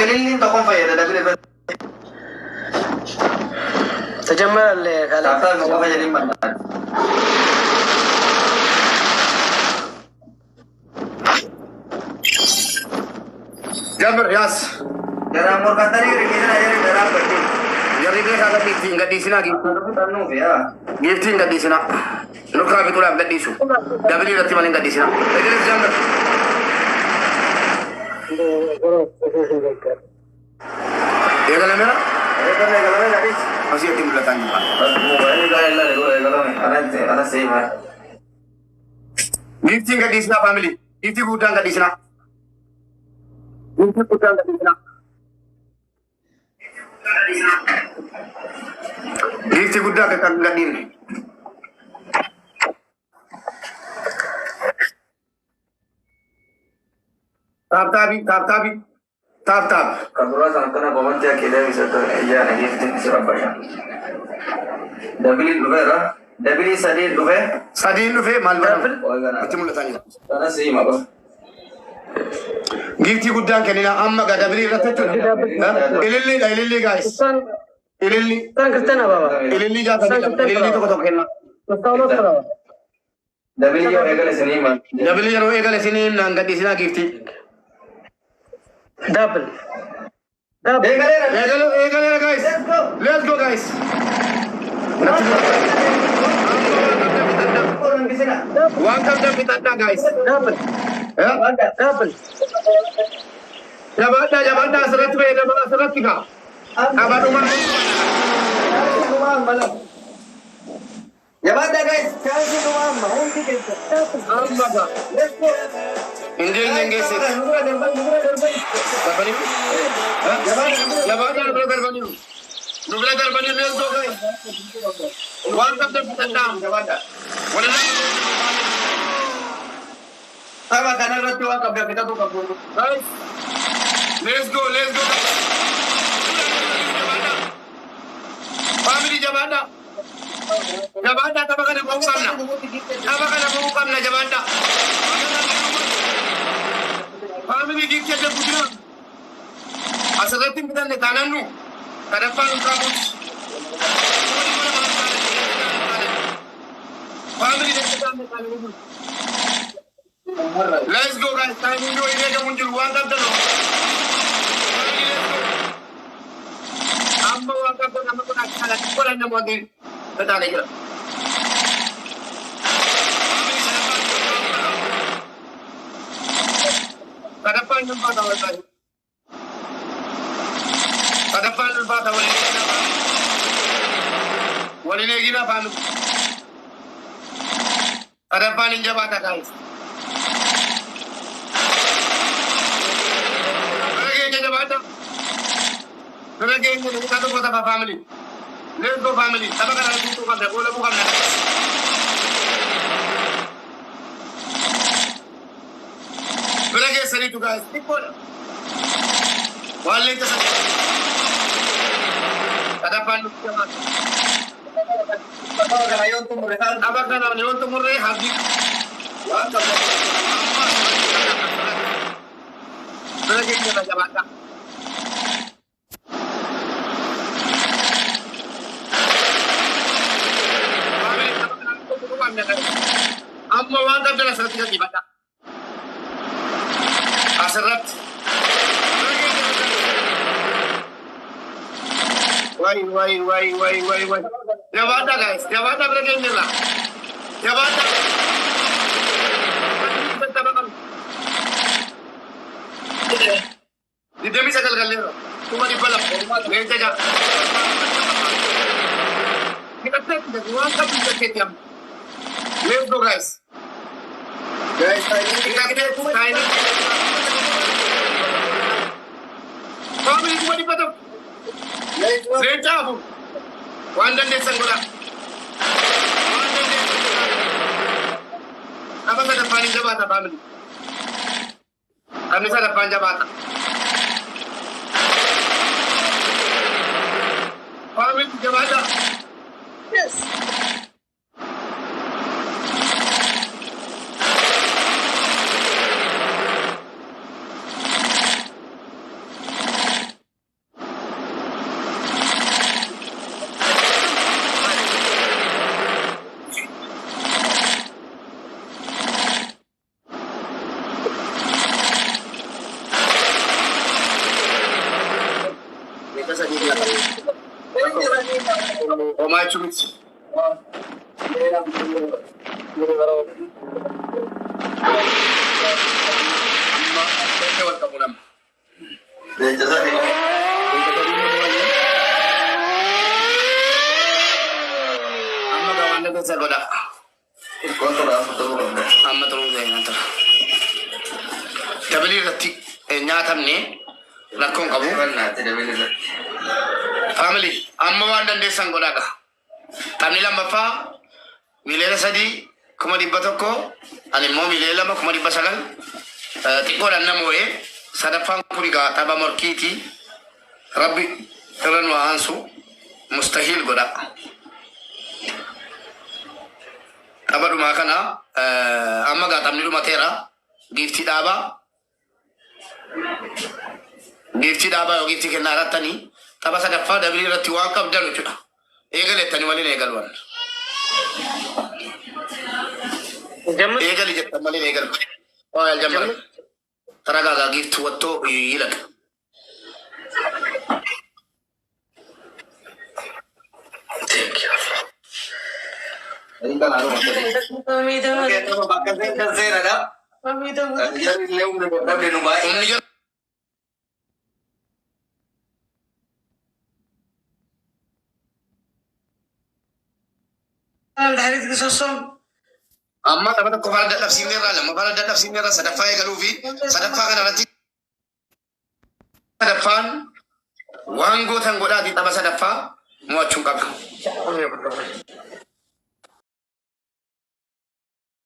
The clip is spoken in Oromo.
Ililliin tokkoon fayyada double irratti. ተጀመረ ካለ Tap tap qofa jedhiin barbaade. Jabir yaas. Jaraan morkattanii riqiisina jarri daraan badde. Jarri beekaa gadhiiftii hin gadhiisinaa Xannuuf yaa. giiftii hin gadhiisinaa. Nurkaa fixuudhaaf gadhiisu. Double irratti malee hin gadhiisinaa. Idris Jabir. Eegalameera. Eegalee eegalee gadhiis. Asii itti mul'ataa jira. Moobaayilii gaa ilaali godha eegalame. Anatti anas seema. Giiftii hin gadhiisinaa family. Giiftii guddaan gadhiisinaa. Giiftii guddaan gadhiisinaa. Giiftii guddaa akka hin gadhiifne. Tap tapii tap tapii tap tap. Kan duraa sana akkana komantii akka deebisa ijaan giiftiin si rabbasha. Double dhufeera. Double sadii dhufee. Sadiin dhufee maal Double. banamu? Itti mul'ataa jira. Anas seema qofa. Giiftii guddaan kennina amma gaa double irratti jechuudha. Ililliidha ilillii guys. እሷን Ililli እሷን ክርስቲያን አባባ ilillii 62 ilillii tokko tokko kenna. መስታወት አባባ Double yoo eegale isinii hima. Double yeroo eegale isinii himnaan gadhiisinaa giiftii. Double double. Eegaleera. Eegale eegaleera guys. Let's go guys. Natti mul'ata. Waan qabdan fixadhaa guys. Double double. Jabaadhaa jabaadhaa asirratti fayyadamaa asirratti kaa. Qabadhuma. Jabaadhaa guys. Chaansii dhuma amma hundi keessa. Amma gaa. Let's go. Hin geenye hin geesse. Nu bira darban nu bira darban. Darbanii? Jabaadhaa nu bira darbaniiru. Nu bira darbanii let's go guys. Waan qabdan fixadhaa. Jabaadhaa. Walirraa. Tapha kanarratti waan qabdan fixatu qabdu. Guys, let's go, let's go. Family jabaadhaa. Jabaadhaa tapha kana mo'uu qabna. Tapha kana mo'uu qabna jabaadhaa. Family giiftii adda guddina. Asirratti hin fitanne taanaan nu sadaffaan nu kaabuuti. Family let's go guys. Time hundi wayii eegamu hin jiru waan qabdan. Family let's go. Amma waan qabdan amma kun akka kanatti godhan namoonni fixaanii jira. Family sadaffaan sadaffaan ulfaata wallaahi. Sadaffaan ulfaata waliin eeginaa family. Waliin eeginaa family. Sadaffaan hin jabaata guys. Bira keenya jabaata. Bira keenya daqiiqaa tokko tafa family. Let's go family. Tapha kana guutuu qabna. Goolabuu qabna. Bira keessaniitu guys. Xiqqoodha. Waan leenca sadii. Sadaffaan nuti jabaata. Tapha kana yoon xumurre Tapha kana yoon xumurre habdii waan qabdan. Bira keenya irra jabaata. Family tapha kana xumuruu qabna guys. Amma waan qabdan asirratti gadhiifadha. Asirratti. Wai wai wai wai wai wai. Jabaadhaa guys. Jabaadhaa bira keenya irra. Jabaadhaa. Tapha qabna. 29 galleera. 200,000. Leenca ja'a. Hidhatteetti waan qabdu hidhatteetti amma. Let's go guys. Guys, Hidhatteetti timing. Family 100,000. Leenca afur. Waan dandeessan godhaa. Waan dandeessan godhaa. Tapha sadaffaan hin jabaata family. Taphni sadaffaan jabaata. Family jabaata. Yes. sadii nyaatama. Homaa jechuu miti. Amma wal qabu nama. Leenca sadii. Leenca sadii mo'anne. Amma gaa waan dandeessan godha. Kontora amma ta'uu qabda. Amma xuruu ta'e nyaata. Double irratti nyaatamne rakkoon qabu. Bannaatti double irratti. Family, amma waan dandeessan godhaa gaa. Taphni lammaffaa 3,100,000, ani immoo 2,900,000 xiqqoodhaan nama moo'ee. Sadaffaan kun egaa tapha morkiiti. Rabbi irra nu haa aansu, mustahiil godha. Tapha dhumaa kana amma gaa taphni dhumateera. Giiftii dhaabaa. Giiftii dhaabaa yoo giiftii kennaa irrattanii tapha sadaffaa double irratti waan qabdan jechuudha. Eegalettanii waliin eegaluwan. Jamma. Eegali jettan malee eegalu. Waa aljamara. ተረጋጋ። Gift ወጥቶ ይለቅ። Thank you. Inni kan haadha Okay, bakka seenan seenadha. Jarri illee humna dadhabde nu baay'ee. Humni jara Amma tapha tokko faana dadhabsiifneerra, lammaffaa dadhabsiifneerra, sadaffaa eegaluu fi sadaffaa kana irratti sadaffaan waan gootan godhaati tapha sadaffaa mo'achuun qaba.